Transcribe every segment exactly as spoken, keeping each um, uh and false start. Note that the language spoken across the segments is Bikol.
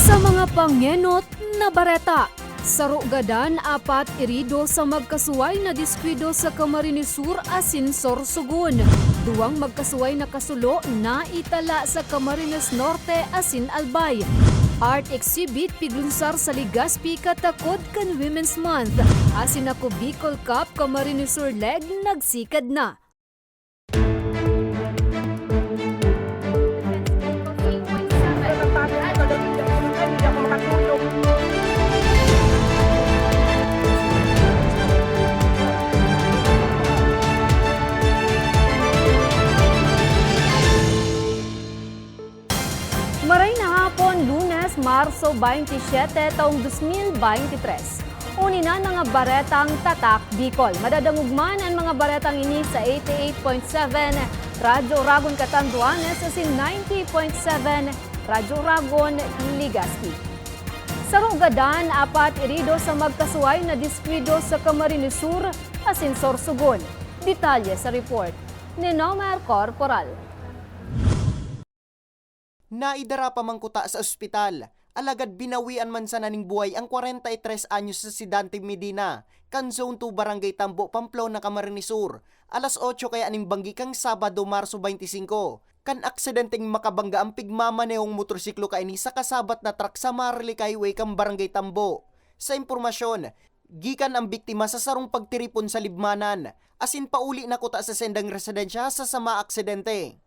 Sa mga pangenot na bareta, saro gadan, apat irido sa magkasuway na diskwido sa Camarines Sur asin Sorsogon. Duwang magkasuway na kasulo naitala sa Camarines Norte asin Albay. Art exhibit piglunsar sa Legazpi katakod kan Women's Month, asin ako Bicol Cup Camarines Sur leg nagsikad na. Maray na hapon, Lunes, Marso twenty-seven, taong dos mil beintitres. Uni na mga baretang Tatak Bicol. Madadangog man an mga baretang ini sa eighty-eight point seven Radyo Oragon Catanduanes asin ninety point seven Radyo Oragon Legazpi. Saro gadan, apat irido sa magkasuway na diskwido sa Camarines Sur asin Sorsogon. Detalye sa report ni Nomer Corporal. Naidara pa man kuta sa ospital, alagad binawian man sana nin buhay ang kwarenta y tres anyos na si Dante Medina, kan Zone two, Barangay Tambo, Pamplona, Camarines Sur, alas otso kaya nin banggi kan Sabado, Marso twenty-five, kan aksidenteng makabangga ang pigmamanehong motorsiklo kaini sa kasabat na truck sa Maharlika Highway kan Barangay Tambo. Sa impormasyon, gikan ang biktima sa sarong pagtiripon sa Libmanan, asin pauli na kuta sa saindang residensya sa sama aksidente.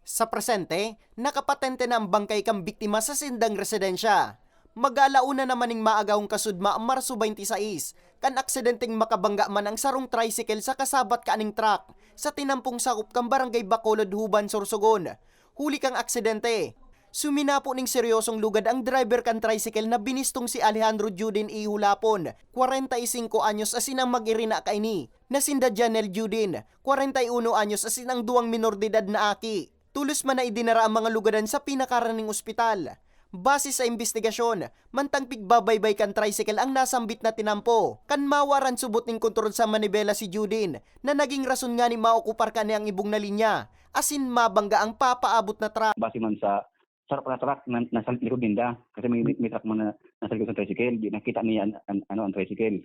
Sa presente, nakapatente na ang bangkay kan biktima sa saindang residensya. Mag-aala una naman ning maagahong kasudma, Marso twenty-six, kan aksidenteng makabangga man ang sarong tricycle sa kasabat kaning truck sa tinampong sakop kan Barangay Bacolod, Juban, Sorsogon. Huli kan aksidente, suminapo ning seryosong lugad ang driver kan tricycle na binistong si Alejandro Judin Ihulapon, kwarenta y singko anyos, asin ang mag-irina kaini na sinda Janel Judin, kwarenta y uno anyos, asin ang duwang minor de edad na aki. Tolos man na idinara ang mga lugadan sa pinakaraning ospital. Base sa imbestigasyon, mantang pigbabaybay kan tricycle ang nasambit na tinampo, kan mawaran subot nin kontrol sa manibela si Judin, na naging rason ngani maokupar kani ang ibong na linya, asin mabangga ang papaabot na truck. Base man sa sarap na truck na nasa likod ninda, kasi may, may truck man na nasa likod sa tricycle, di nakita niya an, an, ano, ang tricycle.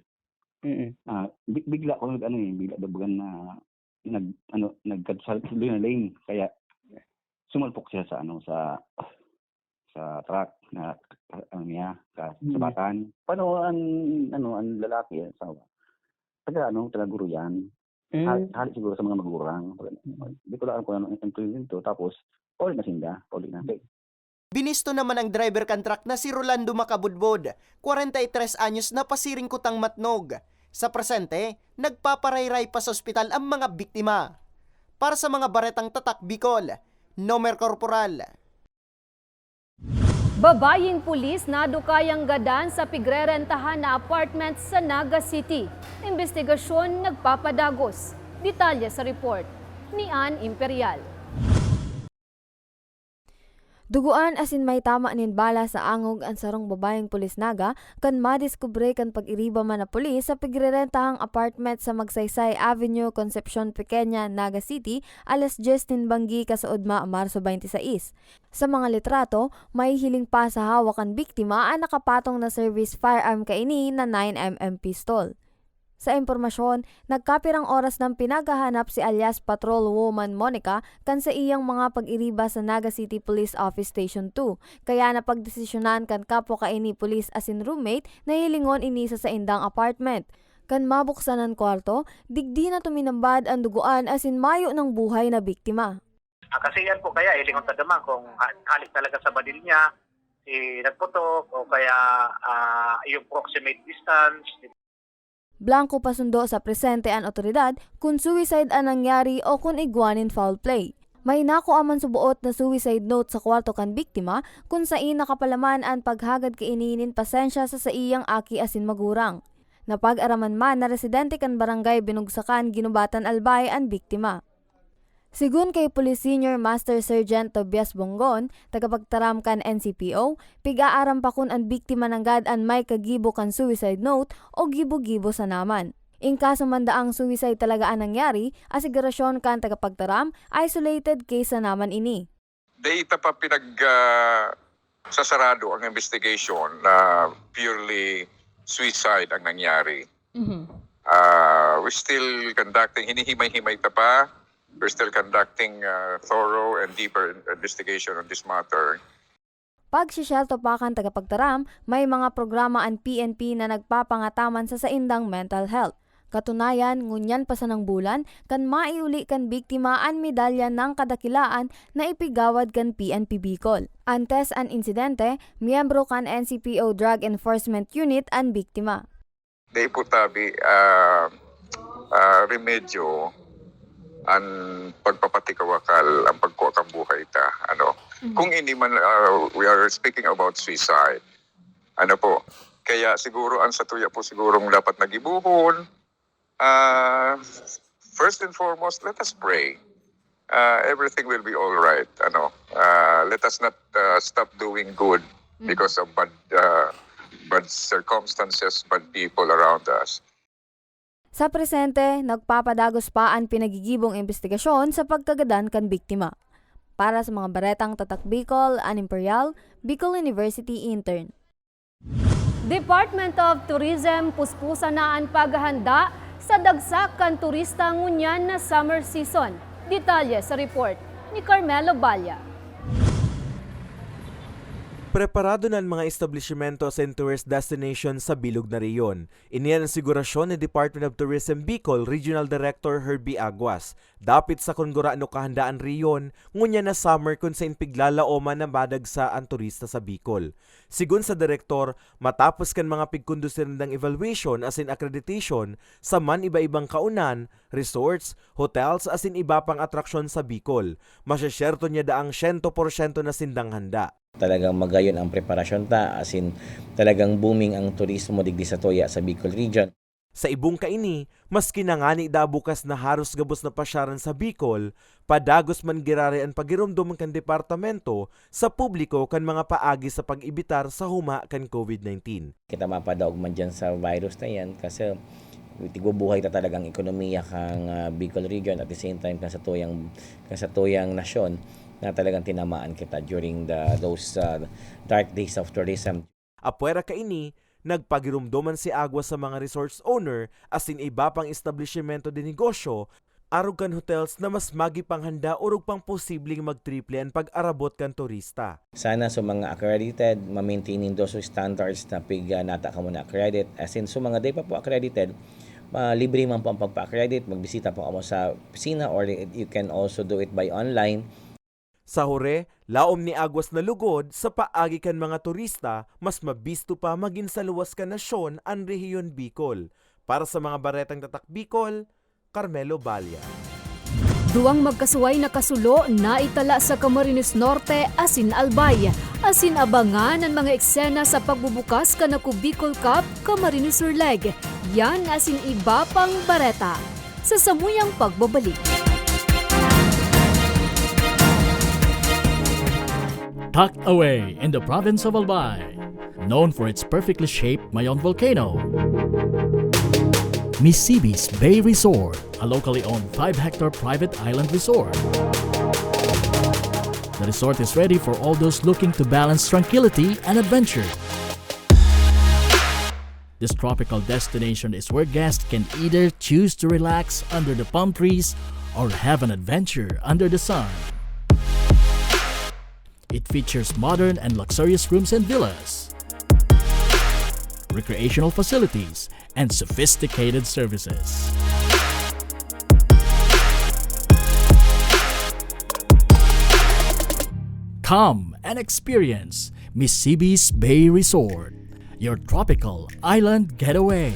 Mm. Ah, bi-, bigla ko nag-ano eh, bigla daw baga na nag-, ano, nagkad-, sa lane, kaya sumalpok siya sa, ano, sa, sa truck na, ano niya, ka-, Mm. sabatan. Paano ang, ano, ang lalaki, ang asawa? Taga, ano, taga Guro yan. Mm. Ha-, hali siguro sa mga magurang. Mm. Di ko lang alam kung ano ang, ang tuloy nito. Tapos, pauwi na sinda, pauwi na. Binisto naman ang driver kan truck na si Rolando Macabudbod, kwarenta y tres anyos, na pasiring kutang matnog. Sa presente, nagpaparayray pa sa ospital ang mga biktima. Para sa mga Baretang Tatak Bicol, Nomer Corporal. Babayeng pulis nadukayang gadan sa pigrerentahan na apartment sa Naga City. Imbestigasyon nagpapadagos. Detalye sa report ni Ann Imperial. Dugoan asin may tama nin bala sa angog an sarong babayeng pulis Naga kan madiskubre kan pag-iriba man na pulis sa pigrerentahang apartment sa Magsaysay Avenue, Concepcion Pequeña, Naga City, alas dyes nin banggi kasaudma, Marso twenty-six. Sa mga litrato, mahihiling pa sa hawak kan biktima an nakapatong na service firearm kaini na nine M M pistol. Sa impormasyon, nagkapirang oras nang pinaghahanap si alias Patrol Woman Monica kan saiyang mga pag-iriba sa Naga City Police Office Station two, kaya napagdesisyonan kan kapwa kaini pulis asin roommate na hilingon ini sa saindang apartment. Kan mabuksan an kwarto, digdi na tuminambad an dugoan asin mayo nang buhay na biktima. Ah, kasi yan po, kaya hilingon ta naman kung ha-, hali talaga sa badil niya, eh, nagputok o kaya, ah, yung proximate distance. Blanko pa sundo sa presente an awtoridad kun suicide an nangyari o kun igwa nin foul play. May nakua man suboot na suicide note sa kwarto kan biktima, kun sain nakapalaman an paghagad kaini nin pasensya sa saiyang aki asin magurang. Napag-araman man na residente kan barangay Binugsakan, Guinobatan, Albay an biktima. Sigon kay Police Senior Master Sergeant Tobias Bongon, tagapagtaram kan N C P O, pig-aaram pa kun an biktima nanggad an may kagibo kan suicide note o gibo-gibo sana man. In kaso man daang suicide talaga an nangyari, asigurasyon kan tagapagtaram, isolated case sana man ini. Dai ta pa pinag, ah, Sasarado ang investigation na purely suicide ang nangyari. Mhm. Ah, we're still conducting, hinihimay-himay ta pa. We're still conducting, ah, thorough and deeper in-, investigation on this matter. Pag-share to pa kan tagapagtaram, may mga programa an P N P na nagpapangataman sa saindang mental health. Katunayan, ngunyan pa sanang bulan, kan maiuli kan biktima an medalya ng kadakilaan na ipigawad kan P N P Bicol. Antes an insidente, miyembro kan N C P O Drug Enforcement Unit an biktima. Dai po tabi, ah, ah, remedyo an pagpapatikawakal, ang pagkua kan buhay ta, ano. Mhm. Kung ini man, ah, we are speaking about suicide. Ano po? Kaya siguro ang satuya po sigurong dapat na gibohon, ah, first and foremost, let us pray. Ah, everything will be all right. Ano, ah, let us not, ah, stop doing good because of bad, ah, bad circumstances, bad people around us. Sa presente, nagpapadagos pa an pinagigibong imbestigasyon sa pagkagadan kan biktima. Para sa mga baretang Tatak Bicol, Ann Imperial, Bicol University Intern. Department of Tourism puspusan na an paghahanda sa dagsa kan turista ngunyan na summer season. Detalye sa report ni Carmelo Balla. Preparado na an mga establisimento asin tourist destination sa bilog na rehiyon. Ini an asigurasyon ni Department of Tourism Bicol Regional Director Herbie Aguas. Dapit sa kun gurano kahanda an rehiyon, ngunyan na summer kun sain piglalaoman na madagsa an turista sa Bicol. Sigon sa direktor, matapos kan mga pigkondusir nindang evaluation asin accreditation sa man iba-ibang kaonan, resorts, hotels asin iba pang atraksyon sa Bicol, masyesierto niya daang siyento porsyento na sindang handa. Talagang magayon ang preparasyon ta, asin talagang booming ang turismo digdi sa tuya sa Bicol Region. Sa ibong kaini, maski na ngani daa bukas na haros gabos na pasyaran sa Bicol, padagos man giraray an pagiromdom kan departamento sa publiko kan mga paagi sa pag-ebitar sa huma kan COVID nineteen. Kita mapadaog man diyan sa virus na yan kasi tigbubuhay ta talaga ang ekonomiya kang, ah, Bicol Region, at the same time kan sa tuyang, kan sa tuyang nasyon na talagang tinamaan kita during the, those, ah, dark days of tourism. Apwera kaini, nagpagiromdoman si Aguas sa mga resorts owner asin iba pang establisimento de negosyo arog kan hotels na mas magi pang handa orog pang posibleng magtriple an pag-arabot kan turista. Sana sa mga accredited, ma-maintain nindo so standards na pig, ah, nata kamo na accredit. Asin sa mga di pa po accredited, ah, libre man po ang pagpa-accredit. Magbisita po kamo sa opisina or you can also do it by online. Sa hure, laom ni Aguas na lugod sa paagi kan mga turista, mas mabisto pa magin sa luwas kan nasyon an rehiyon Bicol. Para sa mga Baretang Tatak Bicol, Carmelo Balla. Duwang magkasuway na kasulo naitala sa Camarines Norte asin Albay, asin abangan an mga eksena sa pagbubukas kan Ako Bicol Cup Camarines Sur Leg. Yan asin iba pang bareta. Sa samuyang pagbabalik. Tucked away in the province of Albay, known for its perfectly shaped Mayon volcano, Misibis Bay Resort, a locally owned five-hectare private island resort. The resort is ready for all those looking to balance tranquility and adventure. This tropical destination is where guests can either choose to relax under the palm trees or have an adventure under the sun. It features modern and luxurious rooms and villas, recreational facilities, and sophisticated services. Come and experience Misibis Bay Resort, your tropical island getaway.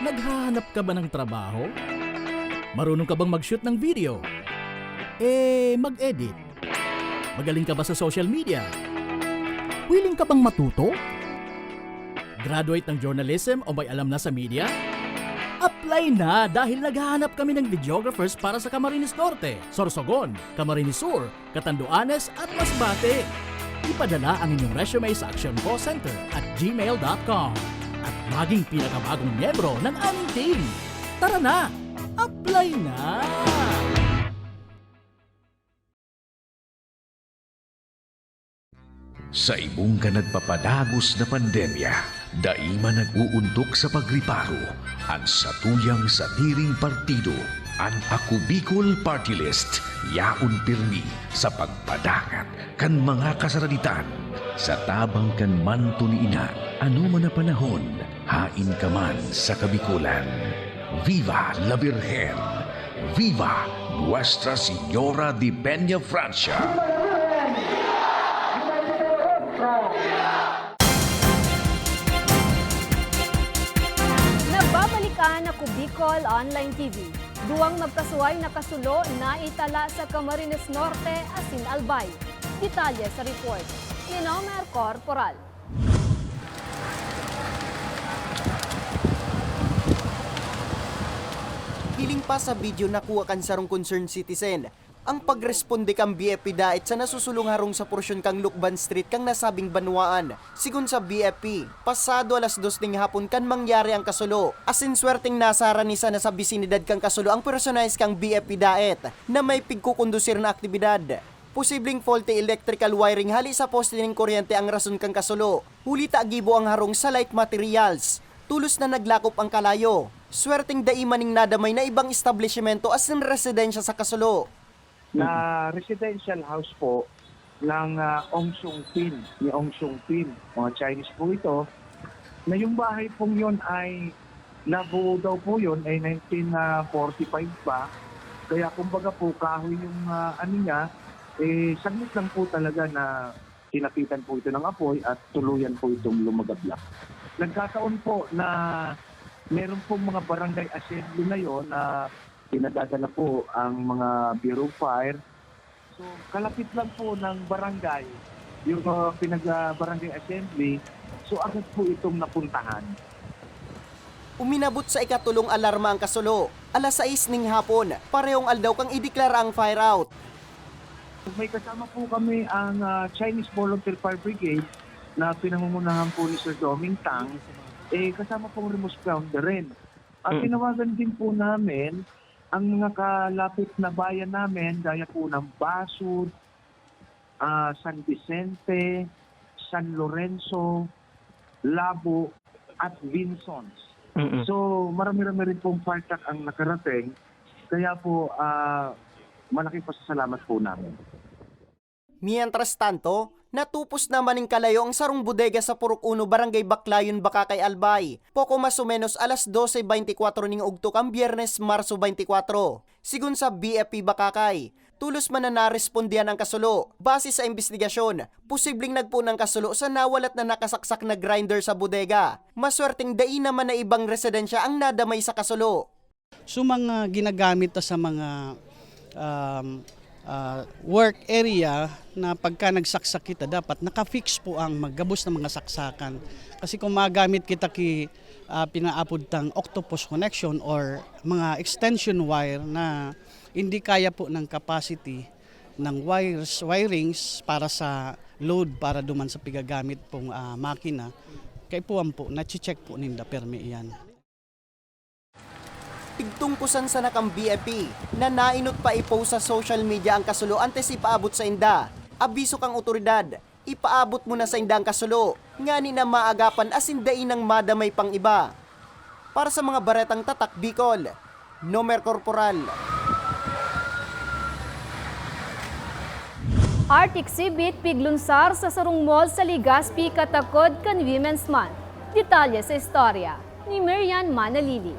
Naghahanap ka ba ng trabaho? Marunong ka bang mag-shoot ng video? Eh, mag-edit? Magaling ka ba sa social media? Willing ka bang matuto? Graduate ng journalism o may alam na sa media? Apply na, dahil naghahanap kami ng videographers para sa Camarines Norte, Sorsogon, Camarines Sur, Catanduanes at Masbate. Ipadala ang inyong resume sa actioncallcenter at gmail dot com at maging pinakabagong miyembro ng aming team. Tara na! Apply na! Sa ibong kan nagpapadagos na pandemya, dai man nag-uuntok sa pagriparo an satuyang sadiring partido. An Ako Bicol Party List, yaon pirmi sa pagpadangat kan mga kasaraditan. Sa tabang kan manto ni Ina, anoman na panahon, haen ka man sa Kabikolan. Viva la Virgen! Viva Nuestra Señora de Peña Francia! Nagbabalik an Ako Bicol Online T V. Duwang magkasuhay na kasulo naitala sa Camarines Norte asin Albay. Detalye sa report ni Nomer Corporal. Hiling pa sa video na kuha kan sarong concerned citizen, ang pagresponde kan B F P Daet sa nasusulong harong sa porsyon kan Lucban Street kan nasabing banwaan. Sigon sa B F P, pasado alas dos ning hapon kan mangyari ang kasulo, asin swerteng nasara ni sana sa bisinidad kan kasulo ang personahe kan B F P Daet na may pigkukondusir na aktibidad. Posibleng faulty electrical wiring hali sa poste nin kuryente ang rason kan kasulo, huli ta gibo ang harong sa light materials. Tolos na naglakop ang kalayo. Swerteng dai man nin nadamay na ibang establisimento asin residensya sa kasulo. Na residential house po ng, ah, Ong Xiong Pin, ni Ong Xiong Pin. Mga Chinese po ito. Na yung bahay pong yun ay nabuo daw po yun ay nineteen forty-five pa. Kaya kumbaga po, kahoy yung, ah, ano niya, eh, saglit lang po talaga na kinapitan po ito ng apoy at tuluyan po itong lumagablak. Nagkataon po na meron pong mga barangay assembly ngayon na pinadadala po ang mga Bureau of Fire. So, kalapit lang po ng barangay, yung, ah, pinag-, ah, barangay assembly. So, agad po itong napuntahan. Uminabot sa ikatulong alarma ang kasulo, alas sais ning hapon, parehong aldaw kan ideklara ang fire out. May kasama po kami ang, ah, Chinese Volunteer Fire Brigade na pinangungunahan po ni Sir Doming Tang. Eh, kasama pong responder rin. At Mm. tinawagan din po namin ang mga kalapit na bayan namin, gaya po ng Basud, ah, San Vicente, San Lorenzo, Labo, at Vinzons. Mm-mm. So, marami-rami rin pong fire truck ang nakarating. Kaya po, ah, malaking pasasalamat po namin. Mientras tanto, natupos naman nin kalayo ang sarong bodega sa Purok Uno, Barangay Baclayon, Bacacay, Albay, poko mas o menos alas dose beintikwatro ning ugto kan Biyernes, Marso beintikwatro. Sigon sa B F P Bacacay, tolos man na narespondihan ang kasulo. Base sa imbestigasyon, posibleng nagpoon ang kasulo sa nawalat na nakasaksak na grinder sa bodega. Maswerteng dai naman na ibang residensya ang nadamay sa kasulo. So, mga ginagamit ta sa mga, um, ah, work area na pagka nagsaksak kita, dapat naka-fix po ang mag-, gabos na mga saksakan. Kasi kung magamit kita ki, ah, pinaapod tang octopus connection or mga extension wire na hindi kaya po ng capacity ng wires, wirings para sa load, para duman sa pigagamit pong, ah, makina, kaipuhan po, nache-check po ninda permi iyan. Pigtungkusan sana kan B F P na nainot pa i-post sa social media ang kasulo antes ipaabot sainda. Abiso kan awtoridad, ipaabot muna sainda ang kasulo, ngani na maagapan asin dai nang madamay pang iba. Para sa mga baretang Tatak Bicol, Nomer Corporal. Art exhibit piglunsar sa sarong mall sa Legazpi katakod kan Women's Month. Detalye sa istorya ni Mirian Manalili.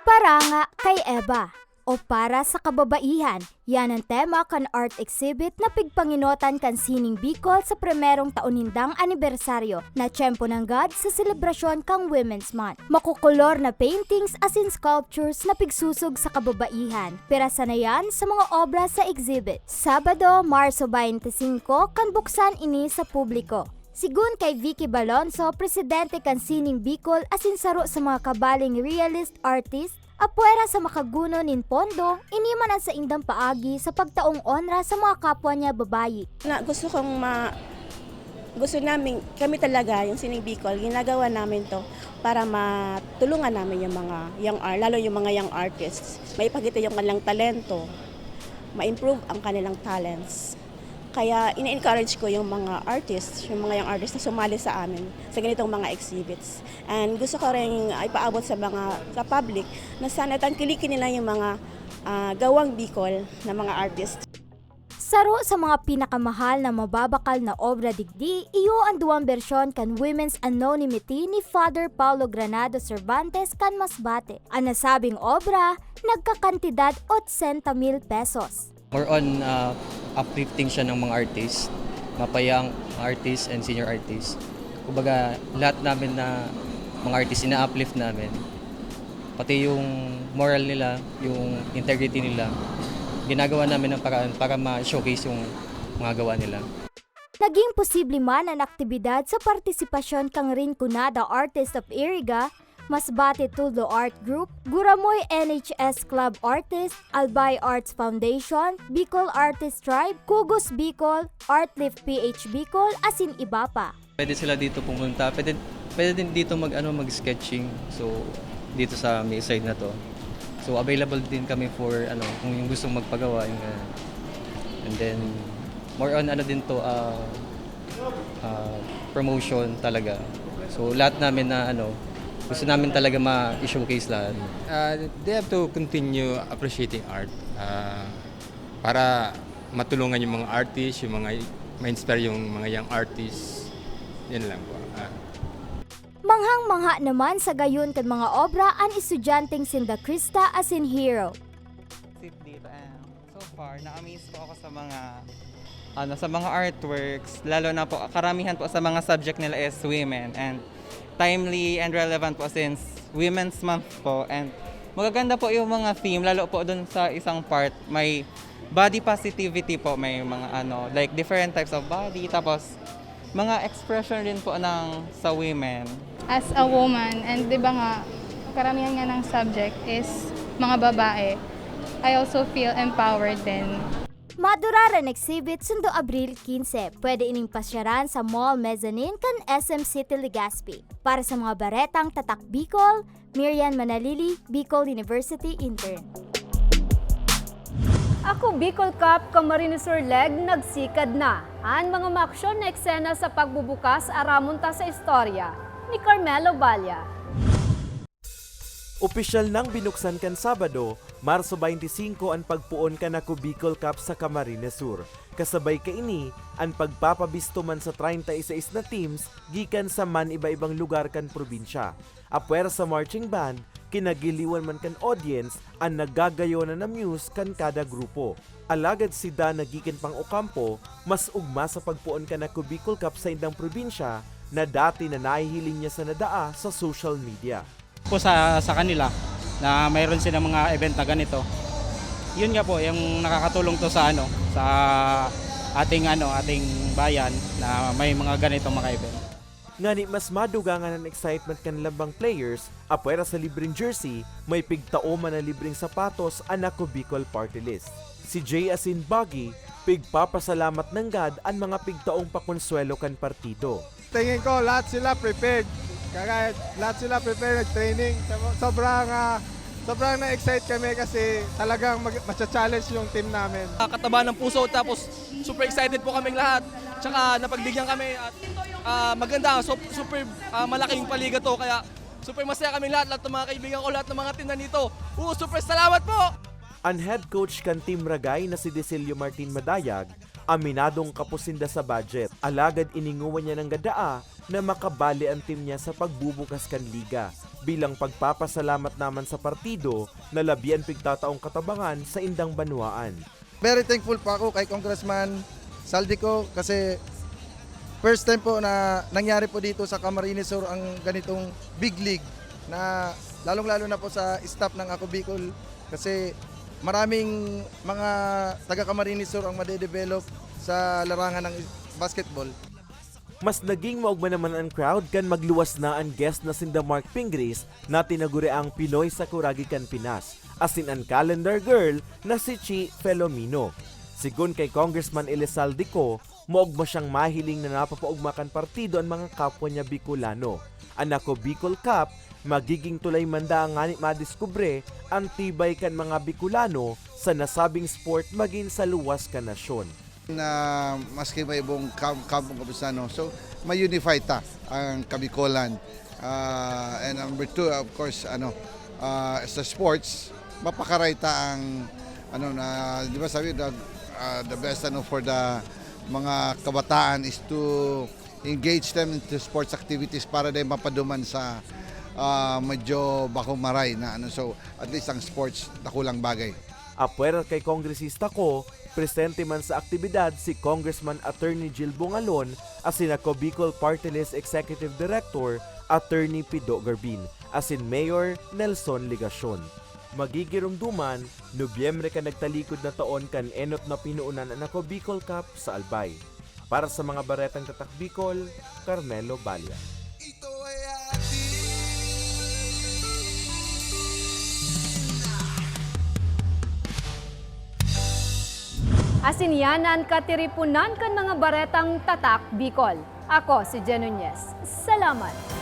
Paranga kay Eva, o para sa kababaihan, yan ang tema kan art exhibit na pigpangenotan kan Sining Bicol sa primerong taon nindang anibersaryo na tiyempo nanggad sa selebrasyon kan Women's Month. Makokolor na paintings asin sculptures na pigsusog sa kababaihan. Pirasa na yan sa mga obra sa exhibit. Sabado, Marso twenty-five, kan buksan ini sa publiko. Sigun kay Vicky Balonso, presidente kan Sining Bicol asin saro sa mga kabaling realist artist, apwera sa makaguno nin pondo, ini man an saindang paagi sa pagtaong onra sa mga kapwa niya babayi. Na gusto kong ma-, Gusto namin, kami talaga, yung Sining Bicol, ginagawa namin 'to para matulungan namin yung mga young ar-, lalo yung mga young artists. Maipakita yung kanilang talento, ma-improve ang kanilang talents. Kaya ini-encourage ko yung mga artists, yung mga young artists na sumali sa amin sa ganitong mga exhibits. And gusto ko ring ipaabot sa mga, sa public na sana tangkilikin nila yung mga, ah, gawang Bicol na mga artists. Saro sa mga pinakamahal na mababakal na obra digdi, iyo an duwang bersyon kan Women's Anonymity ni Father Paulo Granado Cervantes kan Masbate. An nasabing obra, nagkakantidad otsenta mil pesos. More on ah, uplifting siya ng mga artist, mapayang artist and senior artist. Kumbaga, lahat namin na mga artist, ina-uplift namin. Pati yung moral nila, yung integrity nila, ginagawa namin ng paraan para ma-showcase yung mga gawa nila. Naging posible man an aktibidad sa partisipasyon kan Rinconada Artist of Iriga, Masbate Tuldo Art Group, Guramoy N H S Club Artist, Albay Arts Foundation, Bicol Artist Tribe, Kugos Bicol, Artlift P H Bicol, asin iba pa. Pwede sila dito pumunta, pwede, pwede din dito mag, ano, mag-sketching. So, dito sa may side na 'to. So, available din kami for, ano, kung yung gustong magpagawa, yung ganun. And then, more on, ano din 'to, ah, ah, promotion talaga. So, lahat namin na, ano, gusto namin talaga ma-showcase lahat. Uh, they have to continue appreciating art uh, para matulungan yung mga artist, yung mga ma-inspire yung mga young artists. Yan lang po. Ah. Manghang-mangha naman sa gayon kan mga obra an estudyanteng sinda Krista asin Hero. Sit dito. And so far, na-amaze po ako sa mga ano, sa mga artworks, lalo na po karamihan po sa mga subject nila is women, and timely and relevant po since Women's Month po, and magaganda po yung mga theme, lalo po dun sa isang part may body positivity po, may mga ano, like different types of body, tapos mga expression din po ng sa women. As a woman, and di ba nga, karamihan nga ng subject is mga babae, I also feel empowered din. Maduraran exhibit sundo Abril quince. Pwede ining pasyaran sa Mall Mezzanine kan S M City Legazpi. Para sa mga baretang Tatak Bicol, Miriam Manalili, Bicol University Intern. Ako Bicol Cup Camarines Sur Leg nagsikad na. An mga maaksyon na eksena sa pagbubukas aramon ta sa istorya ni Carmelo Balla. Opisyal nang binuksan kan Sabado, Marso twenty-five, an pagpoon kan Ako Bicol Cup sa Camarines Sur. Kasabay kaini, an pagpapabisto man sa treinta y seis na teams gikan sa man iba-ibang lugar kan probinsya. Apwera sa marching band, kinagiliwan man kan audience an nagagayon na muse kan kada grupo. Alagad si Dan na gikan pang Ocampo, mas ugma sa pagpoon kan Ako Bicol Cup sa indang probinsya na dati na nahihiling niya sa nadaa sa social media. Po sa, sa kanila na mayroon silang mga event na ganito. Yun nga po, yung nakakatulong 'to sa ano, sa ating ano, ating bayan na may mga ganitong mga event. Ngani mas madugangan an excitement kan lambang players, apwera sa libreng jersey, may pigtao man na libreng sapatos an Ako Bicol Party List. Si Jay asin Buggy, pigpapasalamat nanggad an mga pigtaong pakonswelo kan partido. Tingin ko lahat sila prepared. Kaya lahat sila prepared, nag-training. Sobrang, ah, sobrang na-excite kami kasi talagang mag- macha-challenge yung team namin. Kataba ng puso, tapos super excited po kaming lahat. Tsaka napagbigyan kami at ah, maganda, sup- super ah, malaking paliga 'to, kaya super masaya kaming lahat, lahat ng mga kaibigan ko, lahat ng mga team nandito. Oo, super salamat po! An head coach kan Team Ragay na si Decilio Martin Madayag, aminadong kapos sinda sa budget. Alagad iningowan niya nanggad daa na makabali an team niya sa pagbubukas kan liga, bilang pagpapasalamat na man sa partido na labi an pigtataong katabangan sa indang banwaan. Very thankful po ako kay Congressman Zaldy Co kasi first time po na nangyari po dito sa Camarines Sur ang ganitong big league na lalong-lalo na po sa staff ng Ako Bicol kasi maraming mga taga Camarines Sur ang madedevelop sa larangan ng basketball. Mas naging maugma naman an crowd kan magluwas na an guest na sinda Mark Pingris na tinaguriang Pinoy Sakura gikan Pinas, asin an calendar girl na si Chi Felomino. Sigon kay Congressman Elizalde Co, Maogma siyang mahiling na napapaogma kan partido an mga kapwa niya Bicolano. An Ako Bicol Cup magiging tulay man daa ngani madiskubre an tibay kan mga Bicolano sa nasabing sport magin sa luwas kan nasyon. Na maski may ibong kam-, kampong kabisan, no? So, ma-unify ta ang Kabicolan. Ah, and number two, of course, ano, ah, sa sports, mapakaray ta ang, ano, na, di ba sabi, the, ah, the best, ano, for the mga kabataan is to engage them into sports activities para din mapaduman sa, ah, medyo bakong maray na, ano. So, at least ang sports, dakulang bagay. Apwera kay Kongresista ko, presente man sa aktibidad si Congressman Attorney Jill Bongalon asin Ako Bicol Party List Executive Director Attorney Pido Garbin asin Mayor Nelson Legacion. Magigiromdoman, Nobyembre kan nagtalikod na taon kan enot na pinuunan an Ako Bicol Cup sa Albay. Para sa mga baretang Tatak Bicol, Carmelo Balia. Asin yan an katiriponan kan mga baretang Tatak Bicol. Ako si Jen Nunez. Salamat!